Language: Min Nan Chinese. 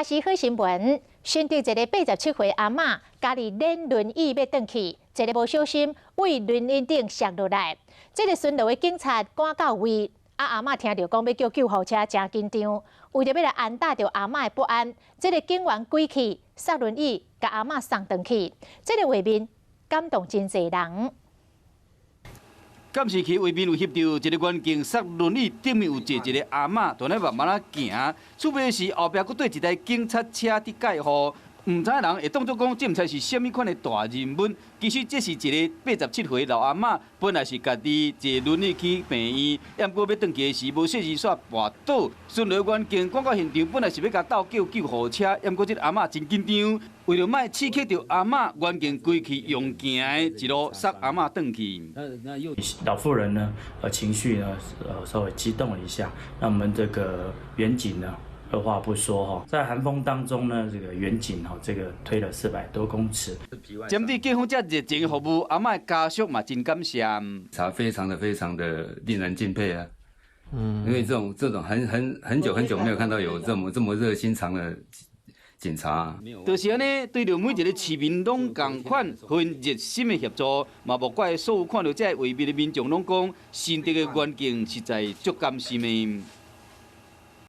華視好新聞，新竹一个87歲阿嬤，家己輪輪椅欲轉去，一个無小心對輪椅頂摔落來。這个巡邏的警察趕到位，啊阿嬤聽著講欲叫救護車，誠緊張。為著欲來安撫著阿嬤的不安，這个警員規氣捒輪椅，共阿嬤送轉去。這个畫面感動真濟人。監視器畫面有翕著一个員警捒輪椅頂面有坐一个阿嬤，蹛咧慢慢仔行。出尾時後壁閣綴一台警察車佇蓋雨，毋知人會當作講，這毋知是啥物款的大人物。其實這是一个87歲老阿嬤，本來是家己坐輪椅去病院，毋過欲轉去的時無小心煞跋倒。巡邏員警趕到現場，本來是欲共鬥叫救護車，毋過這个阿嬤真緊張，為著莫刺激著阿嬤，員警規氣用行的，一路捒阿嬤轉去。老婦人呢，情緒呢，稍微激動了一下。那我們這個員警呢，二話不說哈，在寒風當中呢，這個員警哈，這個推了400多公尺。針對警方遮熱情的服務，阿嬤的家屬嘛真感謝。他非常的非常的令人敬佩啊！因為這種很很久很久沒有看到有這麼這麼熱心腸的警察。就是按呢，對著每一个市民攏仝款很熱心的協助，嘛無怪所有看著這个畫面的民眾攏講，新竹的員警實在足甘心的。